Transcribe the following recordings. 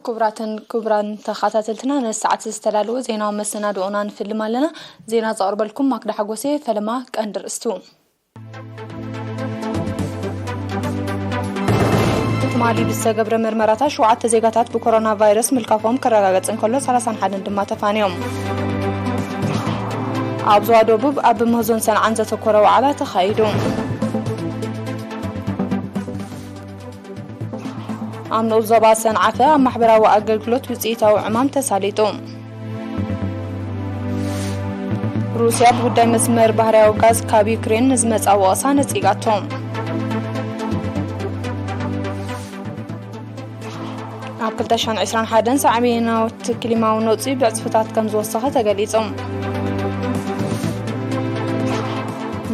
ክቡራትን ክቡራን ተኸታተልትና፣ ነዚ ሰዓት ዝተዳለወ ዜናዊ መሰናድኦና ንፍልም ኣለና። ዜና ዘቕርበልኩም ማክዳ ሓጎሴ። ፈለማ ቀንዲ ርእስቱ። ትማሊ ብዝተገብረ መርመራታት ሸውዓተ ዜጋታት ብኮሮና ቫይረስ ምልካፎም ክረጋገጽ እንከሎ፣ ሰላሳን ሓደን ድማ ተፋንዮም። ኣብ ዞባ ደቡብ ኣብ ምህዞን ሰንዓን ዘተኮረ ዋዕላ ተኻይዱ። ኣብ ንኡስ ዞባ ሰንዓፈ ኣብ ማሕበራዊ ኣገልግሎት ውጽኢታዊ ዕማም ተሳሊጡ። ሩስያ ብጉዳይ መስመር ባህርያዊ ጋዝ ካብ ዩክሬን ንዝመጻ ወቐሳ ነጺጋቶ። ኣብ ክልተ ሽሕን ዕስራን ሓደን ሳዕቤናት ክሊማዊ ነውጺ ብዕጽፍታት ከም ዝወሰኸ ተገሊጹ።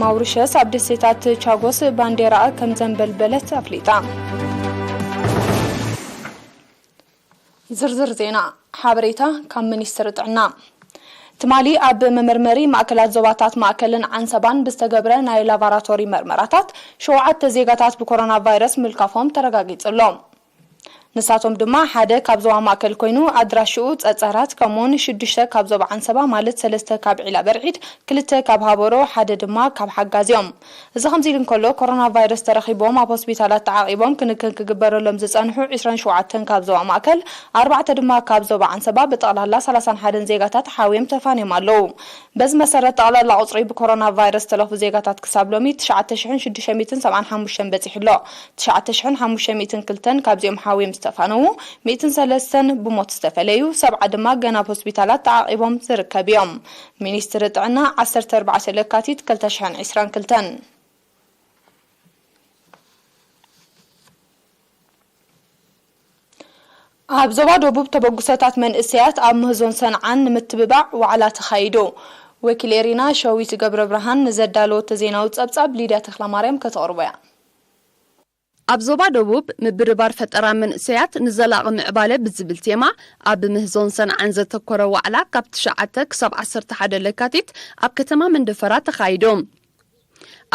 ማውሪሸስ ኣብ ደሴታት ቻጎስ ባንዴራኣ ከም ዘንበልበለት ኣፍሊጣ። ዝርዝር ዜና። ሓበሬታ ካብ ሚኒስትሪ ጥዕና። ትማሊ ኣብ መመርመሪ ማእከላት ዞባታት ማእከልን ዓንሰባን ብዝተገብረ ናይ ላቦራቶሪ መርመራታት ሸውዓተ ዜጋታት ብኮሮና ቫይረስ ምልካፎም ተረጋጊጹ ኣሎ። ንሳቶም ድማ ሓደ ካብ ዞባ ማእከል ኮይኑ ኣድራሽኡ ጸጸራት፣ ከምኡውን ሽዱሽተ ካብ ዞባ ዓንሰባ ማለት ሰለስተ ካብ ዒላ በርዒድ፣ ክልተ ካብ ሃበሮ፣ ሓደ ድማ ካብ ሓጋዝ እዮም። እዚ ከምዚ ኢሉ እንከሎ፣ ኮሮና ቫይረስ ተረኺቦም ኣብ ሆስፒታላት ተዓቒቦም ክንክን ክግበረሎም ዝጸንሑ ዕስራን ሸውዓተን ካብ ዞባ ማእከል፣ ኣርባዕተ ድማ ካብ ዞባ ዓንሰባ፣ ብጠቕላላ ሰላሳን ሓደን ዜጋታት ሓውዮም ተፋንዮም ኣለዉ። በዚ መሰረት፣ ጠቕላላ ቁጽሪ ብኮሮና ቫይረስ ዝተለኽፉ ዜጋታት ክሳብ ሎሚ ትሽዓተ ሽሕን ሽዱሽተ ሚእትን ሰብዓን ሓሙሽተን በጺሑ ኣሎ። ትሽዓተ ሽሕን ሓሙሽተ ሚእትን ክልተን ካብዚኦም ሓውዮም ዝተፋነዉ፣ ሚእትን ሰለስተን ብሞት ዝተፈለዩ፣ ሰብዓ ድማ ገና ኣብ ሆስፒታላት ተዓቒቦም ዝርከብ እዮም። ሚኒስትሪ ጥዕና፣ ዓሰርተ ኣርባዕተ ለካቲት ክልተ ሽሕን ዕስራን ክልተን። ኣብ ዞባ ደቡብ ተበግሶታት መንእሰያት ኣብ ምህዞን ሰንዓን ንምትብባዕ ዋዕላ ተኻይዱ። ወኪል ኤሪና ሸዊት ገብረ ብርሃን ንዘዳለወቶ ዜናዊ ጸብጻብ ሊድያ ተኽለማርያም ከተቕርቦ እያ። ኣብ ዞባ ደቡብ ምብርባር ፈጠራ መንእሰያት ንዘላቒ ምዕባለ ብዝብል ቴማ ኣብ ምህዞን ሰንዓን ዘተኮረ ዋዕላ ካብ ትሽዓተ ክሳብ ዓሰርተ ሓደ ለካቲት ኣብ ከተማ መንደፈራ ተኻይዱ።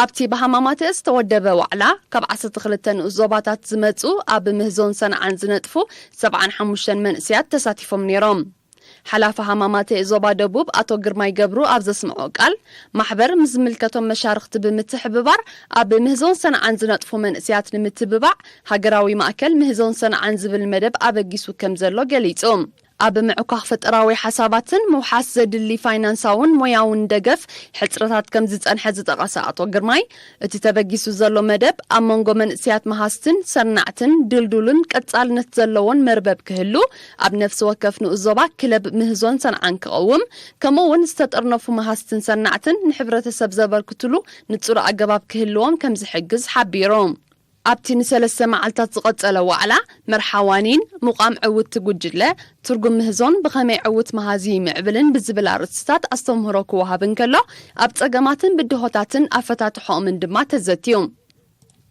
ኣብቲ ብሃማማተ ዝተወደበ ዋዕላ፣ ካብ ዓሰርተ ክልተ ንኡስ ዞባታት ዝመጹ ኣብ ምህዞን ሰንዓን ዝነጥፉ ሰብዓን ሓሙሽተን መንእሰያት ተሳቲፎም ነይሮም። ሓላፊ ሃማማተ ዞባ ደቡብ ኣቶ ግርማይ ገብሩ ኣብ ዘስምዖ ቃል፣ ማሕበር ምስ ዝምልከቶም መሻርኽቲ ብምትሕብባር ኣብ ምህዞን ሰንዓን ዝነጥፉ መንእሰያት ንምትብባዕ ሃገራዊ ማእከል ምህዞን ሰንዓን ዝብል መደብ ኣበጊሱ ከም ዘሎ ገሊጹ። ኣብ ምዕኳኽ ፈጠራዊ ሓሳባትን ምውሓስ ዘድሊ ፋይናንሳውን ሞያውን ደገፍ ሕጽረታት ከም ዝጸንሐ ዝጠቐሰ ኣቶ ግርማይ፣ እቲ ተበጊሱ ዘሎ መደብ ኣብ መንጎ መንእሰያት መሃዝትን ሰናዕትን ድልዱልን ቀጻልነት ዘለዎን መርበብ ክህሉ፣ ኣብ ነፍሲ ወከፍ ንኡስ ዞባ ክለብ ምህዞን ሰንዓን ክቐውም፣ ከምኡ እውን ዝተጠርነፉ መሃዝትን ሰናዕትን ንሕብረተሰብ ዘበርክትሉ ንጹር ኣገባብ ክህልዎም ከም ዝሕግዝ ሓቢሩ። ኣብቲ ንሰለስተ መዓልታት ዝቐጸለ ዋዕላ፣ መርሓ ዋኒን፣ ምቋም ዕውትቲ ጉጅለ፣ ትርጉም ምህዞን ብኸመይ ዕዉት መሃዚ ይምዕብልን ብዝብል ኣርእስትታት ኣስተምህሮ ክወሃብ እንከሎ፣ ኣብ ጸገማትን ብድሆታትን ኣፈታትሖኦምን ድማ ተዘትዩ።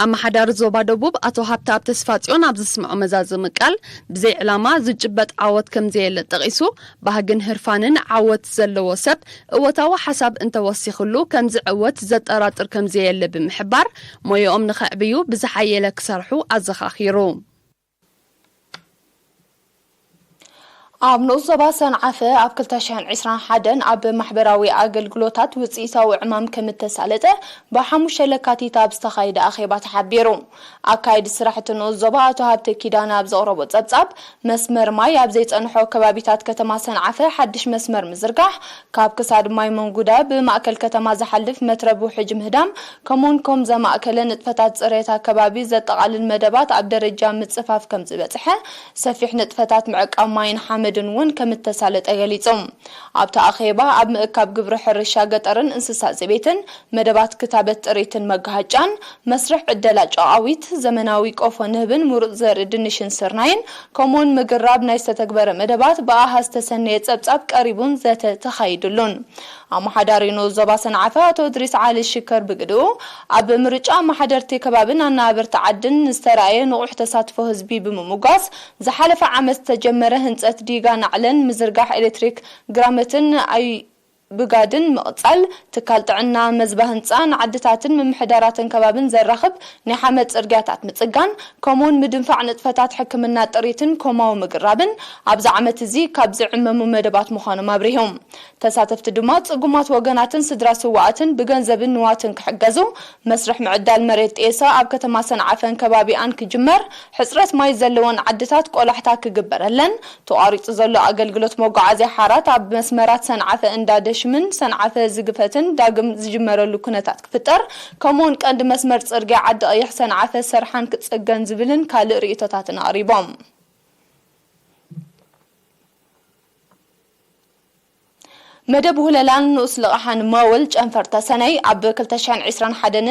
ኣመሓዳሪ ዞባ ደቡብ ኣቶ ሃብተኣብ ተስፋጽዮን ኣብ ዘስምዖ መዛዘሚ ቃል፣ ብዘይ ዕላማ ዝጭበጥ ዓወት ከም ዘየለ ጠቒሱ፣ ባህግን ህርፋንን ዓወት ዘለዎ ሰብ እወታዊ ሓሳብ እንተወሲኽሉ ከም ዝዕወት ዘጠራጥር ከም ዘየለ ብምሕባር፣ ሞያኦም ንኸዕብዩ ብዝሓየለ ክሰርሑ ኣዘኻኺሩ። ኣብ ንኡስ ዞባ ሰንዓፈ ኣብ ክልተ ሽሕን ዕስራን ሓደን ኣብ ማሕበራዊ ኣገልግሎታት ውጽኢታዊ ዕማም ከም እተሳለጠ ብሓሙሽተ ለካቲት ኣብ ዝተኻየደ ኣኼባ ተሓቢሩ። ኣካየዲ ስራሕቲ ንኡስ ዞባ ኣቶ ሃብተ ኪዳነ ኣብ ዘቕረቦ ጸብጻብ፣ መስመር ማይ ኣብ ዘይጸንሖ ከባቢታት ከተማ ሰንዓፈ ሓድሽ መስመር ምዝርጋሕ፣ ካብ ክሳድ ማይ መንጉዳ ብማእከል ከተማ ዝሓልፍ መትረብ ውሕጅ ምህዳም፣ ከምኡውን ከም ዘማእከለ ንጥፈታት ጽሬት ኣከባቢ ዘጠቓልል መደባት ኣብ ደረጃ ምጽፋፍ ከም ዝበጽሐ፣ ሰፊሕ ንጥፈታት ምዕቃብ ማይን ሓመድን እውን ከም እተሳለጠ ገሊጹ። ኣብቲ ኣኼባ፣ ኣብ ምእካብ ግብሪ ሕርሻ ገጠርን እንስሳ ዘቤትን፣ መደባት ክታበት ጥሪትን መጋሃጫን፣ መስርሕ ዕደላ ጨቓዊት፣ ዘመናዊ ቆፎ ንህብን ምሩጽ ዘርኢ ድንሽን ስርናይን፣ ከምኡውን ምግራብ ናይ ዝተተግበረ መደባት ብኣሃዝ ዝተሰነየ ጸብጻብ ቀሪቡን ዘተ ተኻይዱሉን። ኣመሓዳሪ ንኡስ ዞባ ሰንዓፈ ኣቶ እድሪስ ዓሊ ሽከር ብግድኡ፣ ኣብ ምርጫ ኣመሓደርቲ ከባብን ኣነባበርቲ ዓድን ዝተራእየ ንቑሕ ተሳትፎ ህዝቢ ብምምጓስ፣ ዝሓለፈ ዓመት ዝተጀመረ ህንጸት ዲጋ ናዕለን ምዝርጋሕ ኤሌክትሪክ ግራመትን ኣይ ብጋድን ምቕጻል፣ ትካል ጥዕና፣ መዝባ ህንጻ፣ ንዓድታትን ምምሕዳራትን ከባብን ዘራኽብ ናይ ሓመድ ጽርግያታት ምጽጋን፣ ከምኡውን ምድንፋዕ ንጥፈታት ሕክምና ጥሪትን ኮማዊ ምግራብን ኣብዚ ዓመት እዚ ካብ ዝዕመሙ መደባት ምዃኖም ኣብሪሆም። ተሳተፍቲ ድማ ጽጉማት ወገናትን ስድራ ስዋኣትን ብገንዘብን ንዋትን ክሕገዙ፣ መስርሕ ምዕዳል መሬት ጤሳ ኣብ ከተማ ሰንዓፈን ከባቢኣን ክጅመር፣ ሕጽረት ማይ ዘለወን ዓድታት ቆላሕታ ክግበረለን፣ ተቋሪጹ ዘሎ ኣገልግሎት መጓዓዝያ ሓራት ኣብ መስመራት ሰንዓፈ እንዳ ደሽምን ሰንዓፈ ዝግፈትን ዳግም ዝጅመረሉ ኩነታት ክፍጠር፣ ከምኡውን ቀንዲ መስመር ጽርግያ ዓዲ ቀይሕ ሰንዓፈ ሰርሓን ክጽገን ዝብልን ካልእ ርእይቶታትን ኣቕሪቦም። መደብ ውህለላን ንኡስ ልቓሓን መውል ጨንፈር ተሰነይ ኣብ ክልተ ሽሕን ዕስራን ሓደን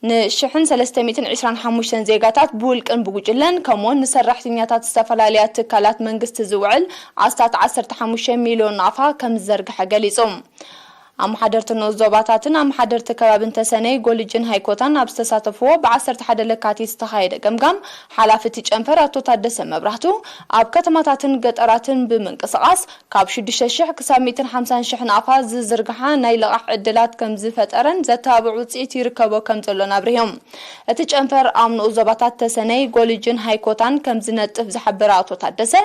ን ሽሕን ሰለስተ ሚእትን ዕስራን ሓሙሽተን ዜጋታት ብውልቅን ብጉጅለን ከምኡውን ንሰራሕተኛታት ዝተፈላለያ ትካላት መንግስቲ ዝውዕል ኣስታት ዓሰርተ ሓሙሽተ ሚልዮን ናቕፋ ከም ዝዘርግሐ ገሊጹ። ኣመሓደርቲ ንኡስ ዞባታትን ኣመሓደርቲ ከባብን ተሰነይ፣ ጎልጅን ሃይኮታን ኣብ ዝተሳተፍዎ ብ ዓሰርተ ሓደ ለካቲት ዝተኻየደ ገምጋም፣ ሓላፊ እቲ ጨንፈር ኣቶ ታደሰ መብራህቱ፣ ኣብ ከተማታትን ገጠራትን ብምንቅስቓስ ካብ ሽዱሽተ ሽሕ ክሳብ ሚእትን ሓምሳን ሽሕ ናቕፋ ዝዝርግሓ ናይ ልቓሕ ዕድላት ከም ዝፈጠረን ዘተባብዕ ውፅኢት ይርከቦ ከም ዘሎን ኣብሪሆም። እቲ ጨንፈር ኣብ ንኡስ ዞባታት ተሰነይ፣ ጎልጅን ሃይኮታን ከም ዝነጥፍ ዝሓበረ ኣቶ ታደሰ፣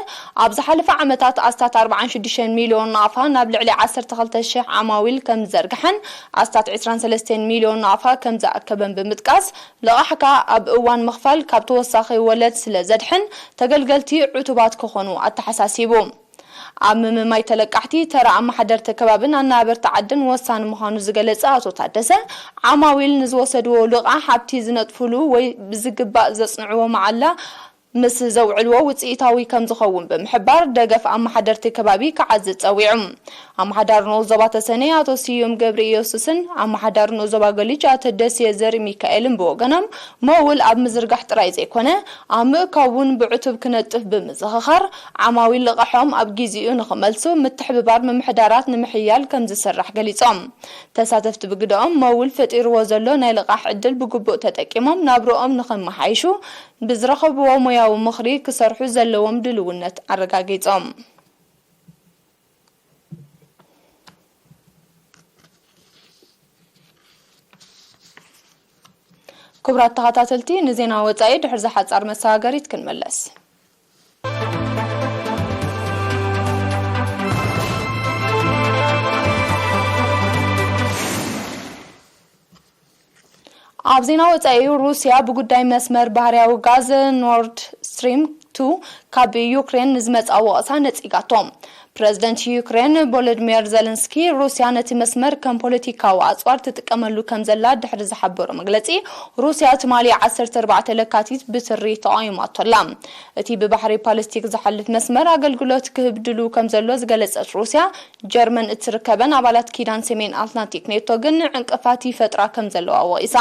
ኣብ ዝሓለፈ ዓመታት ኣስታት ኣርባዓን ሽዱሽተን ሚልዮን ናቕፋ ናብ ልዕሊ ዓሰርተ ክልተ ሽሕ ዓማዊል ከም ዝዘርግሐን ኣስታት ዕስራን ሰለስተን ሚልዮን ናቕፋ ከም ዝኣከበን ብምጥቃስ፣ ልቓሕካ ኣብ እዋን ምኽፋል ካብ ተወሳኺ ወለድ ስለ ዘድሕን ተገልገልቲ ዕቱባት ክኾኑ ኣተሓሳሲቡ። ኣብ ምምማይ ተለቃሕቲ ተራ ኣመሓደርቲ ከባብን ኣናበርቲ ዓድን ወሳኒ ምዃኑ ዝገለጸ ኣቶ ታደሰ፣ ዓማዊል ንዝወሰድዎ ልቓሕ ኣብቲ ዝነጥፍሉ ወይ ብዝግባእ ዘጽንዕዎ መዓላ ምስ ዘውዕልዎ ውጽኢታዊ ከም ዝኸውን ብምሕባር፣ ደገፍ ኣመሓደርቲ ከባቢ ክዓዝዝ ጸዊዑ። ኣመሓዳሪ ንኡስ ዞባ ተሰነይ ኣቶ ስዩም ገብረ ኢየሱስን ኣመሓዳሪ ንኡስ ዞባ ገሊጅ ኣቶ ደሴ ዘርእ ሚካኤልን ብወገኖም፣ መውል ኣብ ምዝርጋሕ ጥራይ ዘይኮነ፣ ኣብ ምእካብ እውን ብዕቱብ ክነጥፍ ብምዝኽኻር፣ ዓማዊል ልቓሖም ኣብ ግዚኡ ንኽመልሱ ምትሕብባር ምምሕዳራት ንምሕያል ከም ዝስራሕ ገሊጾም። ተሳተፍቲ ብግደኦም፣ መውል ፈጢርዎ ዘሎ ናይ ልቓሕ ዕድል ብግቡእ ተጠቂሞም ናብርኦም ንኸመሓይሹ ብዝረኸብዎ ሞያዊ ምኽሪ ክሰርሑ ዘለዎም ድልውነት ኣረጋጊጾም። ክቡራት ተኸታተልቲ፣ ንዜና ወጻኢ ድሕሪ ዝሓጻር መሰጋገሪት ክንመለስ። ኣብ ዜና ወጻኢ፣ ሩስያ ብጉዳይ መስመር ባህርያዊ ጋዝ ኖርድ ስትሪም ቱ ካብ ዩክሬን ንዝመጽኣ ወቐሳ ነጺጋቶ። ፕረዚደንት ዩክሬን ቮሎዲሚር ዜለንስኪ፣ ሩስያ ነቲ መስመር ከም ፖለቲካዊ ኣጽዋር ትጥቀመሉ ከም ዘላ ድሕሪ ዝሓበሮ መግለጺ፣ ሩስያ ትማሊ ዓሰርተ ኣርባዕተ ለካቲት ብትሪ ተቓዊማቶ ኣላ። እቲ ብባሕሪ ፓለስቲክ ዝሓልፍ መስመር ኣገልግሎት ክህብ ድሉው ከም ዘሎ ዝገለጸት ሩስያ፣ ጀርመን እትርከበን ኣባላት ኪዳን ሰሜን ኣትላንቲክ ኔቶ ግን ዕንቅፋት ይፈጥራ ከም ዘለዋ ወቒሳ።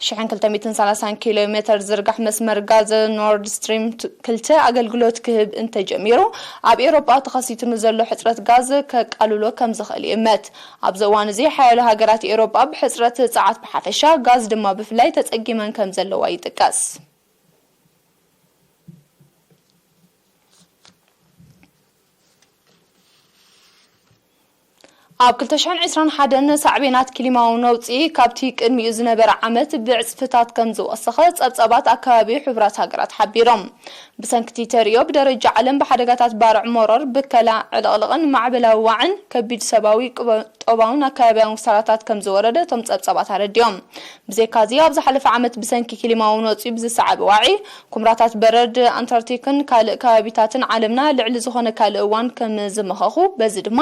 ሽሕን ክልተ ሚእትን ሰላሳን ኪሎ ሜተር ዝርጋሕ መስመር ጋዝ ኖርድ ስትሪም ት-፣ ክልተ ኣገልግሎት ክህብ እንተጀሚሩ፣ ኣብ ኤውሮጳ ተኸሲቱ ንዘሎ ሕጽረት ጋዝ ከቃልሎ ከም ዝኽእል ይእመት። ኣብዚ እዋን እዚ፣ ሓያሎ ሃገራት ኤውሮጳ ብሕጽረት ጸዓት ብሓፈሻ፣ ጋዝ ድማ ብፍላይ ተጸጊመን ከም ዘለዋ ይጥቀስ። ኣብ ክልተ ሽሕን ዕስራን ሓደን ሳዕቤናት ክሊማዊ ነውጺ ካብቲ ቅድሚኡ ዝነበረ ዓመት ብዕጽፍታት ከም ዝወሰኸ ጸብጻባት ኣከባቢ ሕቡራት ሃገራት ሓቢሮም። ብሰንኪ እቲ ተርእዮ ብደረጃ ዓለም ብሓደጋታት ባርዕ መሮር፣ ብከላ፣ ዕልቕልቕን ማዕበላዊ ዋዕን ከቢድ ሰብኣዊ ቅበ-፣ ጦባውን ኣከባቢያውን ክሳራታት ከም ዝወረደ እቶም ጸብጻባት ኣረዲኦም። ብዘይካዚ፣ ኣብ ዝሓለፈ ዓመት ብሰንኪ ክሊማዊ ነውጺ ብዝሰዓበ ዋዒ፣ ኩምራታት በረድ ኣንታርክቲክን ካልእ ከባቢታትን ዓለምና ልዕሊ ዝኾነ ካልእ እዋን ከም ዝመኸኹ፣ በዚ ድማ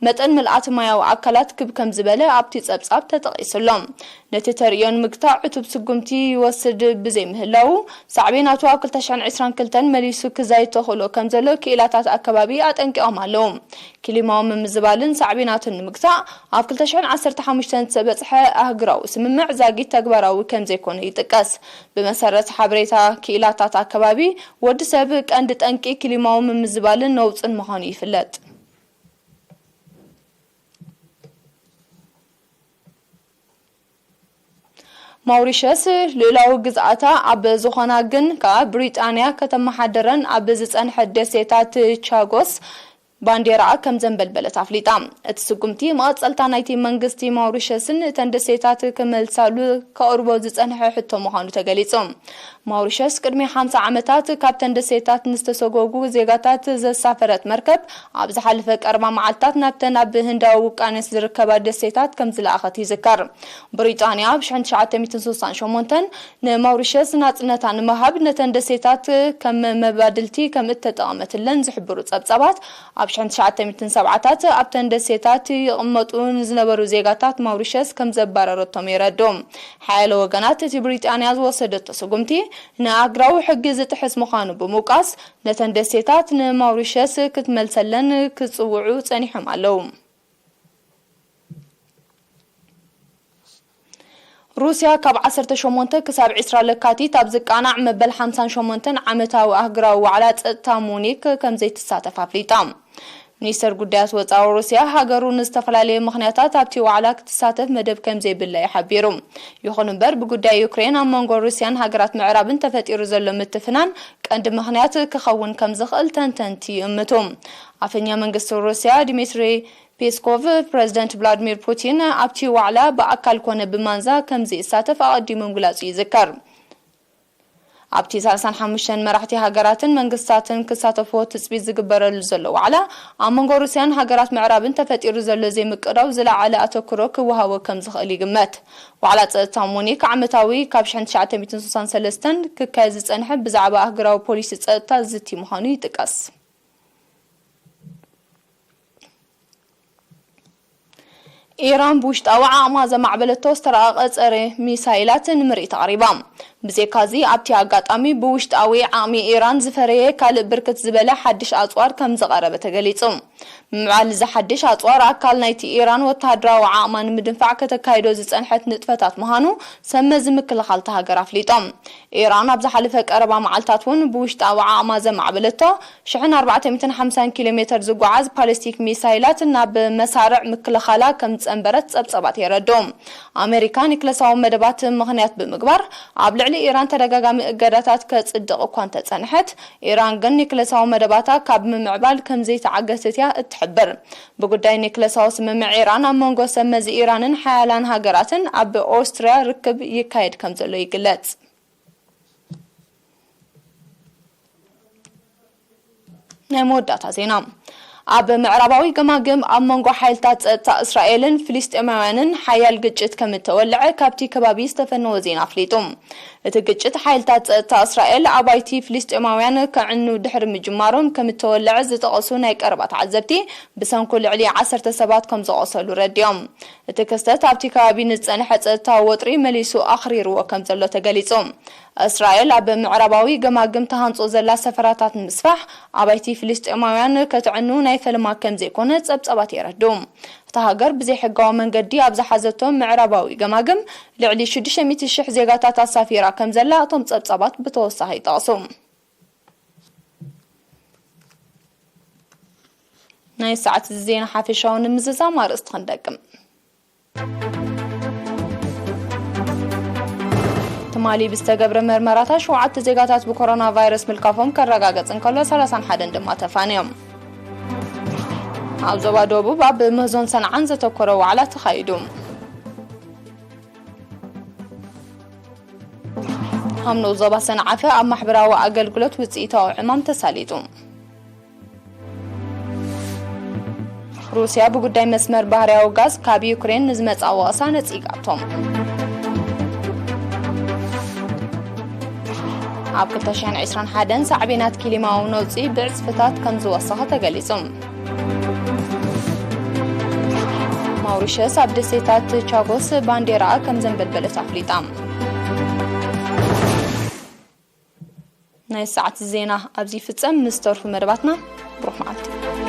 መጠን ምልኣት ማያዊ ኣካላት ክብ ከም ዝበለ ኣብቲ ጸብጻብ ተጠቒሱ ኣሎ። ነቲ ተርእዮ ንምግታእ ዕቱብ ስጉምቲ ይወስድ ብዘይምህላዉ፣ ሳዕቤናቱ ኣብ ክልተ ሽሕን ዕስራን ክልተን መሊሱ ክዛይድ ተኽእሎ ከም ዘሎ ክኢላታት ኣከባቢ ኣጠንቂቖም ኣለዉ። ክሊማዊ ምምዝባልን ሳዕቤናቱን ንምግታእ ኣብ ክልተ ሽሕን ዓሰርተ ሓሙሽተን ዝተበጽሐ ኣህጉራዊ ስምምዕ ዛጊት ተግባራዊ ከም ዘይኮነ ይጥቀስ። ብመሰረት ሓበሬታ ክኢላታት ኣከባቢ፣ ወዲ ሰብ ቀንዲ ጠንቂ ክሊማዊ ምምዝባልን ነውጽን ምዃኑ ይፍለጥ። ማውሪሸስ ልኡላዊ ግዝኣታ ኣብ ዝኾና ግን ከኣ ብሪጣንያ ከተመሓድረን ኣብ ዝጸንሐ ደሴታት ቻጎስ ባንዴራኣ ከም ዘንበልበለት ኣፍሊጣ። እቲ ስጉምቲ መቐጸልታ ናይቲ መንግስቲ ማውሪሸስን እተን ደሴታት ክመልሳሉ ከቕርቦ ዝጸንሐ ሕቶ ምዃኑ ተገሊጹ። ማውሪሸስ ቅድሚ ሓምሳ ዓመታት ካብተን ደሴታት ንዝተሰጎጉ ዜጋታት ዘሳፈረት መርከብ ኣብ ዝሓለፈ ቀረባ መዓልታት ናብተን ኣብ ህንዳዊ ውቃነስ ዝርከባ ደሴታት ከም ዝለኣኸት ይዝከር። ብሪጣንያ ኣብ ሽሕን ትሽዓተ ሚእትን ስሳን ሸሞንተን ንማውሪሸስ ናጽነታ ንምሃብ ነተን ደሴታት ከም መባድልቲ ከም እተጠቐመትለን ዝሕብሩ ጸብጻባት፣ ኣብ ሽሕን ትሽዓተ ሚእትን ሰብዓታት ኣብተን ደሴታት ይቕመጡ ንዝነበሩ ዜጋታት ማውሪሸስ ከም ዘባረረቶም የረድኡ። ሓያለ ወገናት እቲ ብሪጣንያ ዝወሰደቶ ስጉምቲ ንኣህጉራዊ ሕጊ ዝጥሕስ ምዃኑ ብምውቃስ፣ ነተን ደሴታት ንማውሪሸስ ክትመልሰለን ክጽውዑ ጸኒሖም ኣለዉ። ሩስያ ካብ ዓሰርተ ሸሞንተ ክሳብ ዕስራ ለካቲት ኣብ ዝቃናዕ መበል ሓምሳን ሸሞንተን ዓመታዊ ኣህጉራዊ ዋዕላ ጸጥታ ሙኒክ ከም ዘይትሳተፍ ኣፍሊጣ። ሚኒስተር ጉዳያት ወጻኢ ሩስያ፣ ሃገሩ ንዝተፈላለየ ምኽንያታት ኣብቲ ዋዕላ ክትሳተፍ መደብ ከም ዘይብላ እዩ ሓቢሩ። ይኹን እምበር፣ ብጉዳይ ዩክሬን ኣብ መንጎ ሩስያን ሃገራት ምዕራብን ተፈጢሩ ዘሎ ምትፍናን ቀንዲ ምኽንያት ክኸውን ከም ዝኽእል ተንተንቲ ይእምቱ። ኣፈኛ መንግስቲ ሩስያ ዲሚትሪ ፔስኮቭ፣ ፕረዚደንት ቭላድሚር ፑቲን ኣብቲ ዋዕላ ብኣካል ኮነ ብማንዛ ከም ዘይሳተፍ ኣቐዲሙ ምግላጹ ይዝከር። ኣብቲ ሰላሳን ሓሙሽተን መራሕቲ ሃገራትን መንግስታትን ክሳተፍዎ ትጽቢት ዝግበረሉ ዘሎ ዋዕላ፣ ኣብ መንጎ ሩስያን ሃገራት ምዕራብን ተፈጢሩ ዘሎ ዘይምቅዳው ዝለዓለ ኣተኩሮ ክወሃቦ ከም ዝኽእል ይግመት። ዋዕላ ጸጥታ ሙኒክ ዓመታዊ ካብ ሽሕን ትሽዓተ ሚእትን ስሳን ሰለስተን ክካየድ ዝጸንሐ ብዛዕባ ኣህጉራዊ ፖሊሲ ጸጥታ ዝዝቲ ምዃኑ ይጥቀስ። ኢራን ብውሽጣዊ ዓቕማ ዘማዕበለቶ ዝተራቐቐ ጸረ ሚሳይላት ንምርኢት ኣቕሪባ። ብዘይካዚ፣ ኣብቲ ኣጋጣሚ ብውሽጣዊ ዓቕሚ ኢራን ዝፈረየ ካልእ ብርክት ዝበለ ሓድሽ ኣጽዋር ከም ዝቐረበ ተገሊጹ። ምምዕባል እዚ ሓድሽ ኣጽዋር ኣካል ናይቲ ኢራን ወተሃደራዊ ዓቕማ ንምድንፋዕ ከተካይዶ ዝጸንሐት ንጥፈታት ምዃኑ ሰብ መዚ ምክልኻል እታ ሃገር ኣፍሊጦም። ኢራን ኣብ ዝሓለፈ ቀረባ መዓልታት እውን ብውሽጣዊ ዓቕማ ዘማዕበለቶ ሽሕን ኣርባዕተ ሚእትን ሓምሳን ኪሎ ሜተር ዝጓዓዝ ባሊስቲክ ሚሳይላት ናብ መሳርዕ ምክልኻላ ከም ዝጸንበረት ጸብጸባት የረድኡ። ኣሜሪካ ኒክለሳዊ መደባት ምኽንያት ብምግባር ኣብ ልዕሊ ኢራን ተደጋጋሚ እገዳታት ከጽድቕ እኳ እንተጸንሐት፣ ኢራን ግን ኒክለሳዊ መደባታ ካብ ምምዕባል ከም ዘይተዓገተት እያ እትሕብር። ብጉዳይ ኒክለሳዊ ስምምዕ ኢራን ኣብ መንጎ ሰብ መዚ ኢራንን ሓያላን ሃገራትን ኣብ ኦስትርያ ርክብ ይካየድ ከም ዘሎ ይግለጽ። ናይ መወዳእታ ዜና። ኣብ ምዕራባዊ ገማግም ኣብ መንጎ ሓይልታት ጸጥታ እስራኤልን ፍልስጤማውያንን ሓያል ግጭት ከም እተወልዐ ካብቲ ከባቢ ዝተፈነወ ዜና ኣፍሊጡ። እቲ ግጭት ሓይልታት ጸጥታ እስራኤል ኣባይቲ ፍልስጤማውያን ከዕኑ ድሕሪ ምጅማሮም ከም እተወልዐ ዝጠቐሱ ናይ ቀረባ ተዓዘብቲ፣ ብሰንኩ ልዕሊ ዓሰርተ ሰባት ከም ዝቖሰሉ ረዲኦም። እቲ ክስተት ኣብቲ ከባቢ ንዝጸንሐ ጸጥታዊ ወጥሪ መሊሱ ኣኽሪርዎ ከም ዘሎ ተገሊጹ። እስራኤል ኣብ ምዕራባዊ ገማግም ተሃንጾ ዘላ ሰፈራታት ንምስፋሕ ኣባይቲ ፍልስጤማውያን ከተዕኑ ናይ ፈለማ ከም ዘይኮነ ጸብጻባት የረድኡ። እታ ሃገር ብዘይሕጋዊ መንገዲ ኣብ ዝሓዘቶ ምዕራባዊ ገማግም ልዕሊ ሽዱሽተ ሚእቲ ሽሕ ዜጋታት ኣሳፊራ ከም ዘላ እቶም ጸብጻባት ብተወሳኺ ይጠቕሱ። ናይ ሰዓት ዜና ሓፈሻዊ ንምዝዛም ኣርእስቲ ክንደግም። ትማሊ ብዝተገብረ መርመራታት ሸውዓተ ዜጋታት ብኮሮና ቫይረስ ምልካፎም ከረጋገጽ እንከሎ፣ ሰላሳን ሓደን ድማ ተፋንዮም። ኣብ ዞባ ደቡብ ኣብ ምህዞን ሰንዓን ዘተኮረ ዋዕላ ተኻይዱ። ኣብ ንኡስ ዞባ ሰንዓፈ ኣብ ማሕበራዊ ኣገልግሎት ውጽኢታዊ ዕማም ተሳሊጡ። ሩስያ ብጉዳይ መስመር ባህርያዊ ጋዝ ካብ ዩክሬን ንዝመጽኣ ወቐሳ ነጺጋቶም። ኣብ ክልተ ሽሕን ዕስራን ሓደን ሳዕቤናት ክሊማዊ ነውጺ ብዕጽፍታት ከም ዝወሰኸ ተገሊጹ። ማውሪሸስ ኣብ ደሴታት ቻጎስ ባንዴራኣ ከም ዘንበልበለት ኣፍሊጣ። ናይ ሰዓት ዜና ኣብዚ ይፍጸም። ምስ ተርፉ መደባትና ብሩኽ መዓልቲ።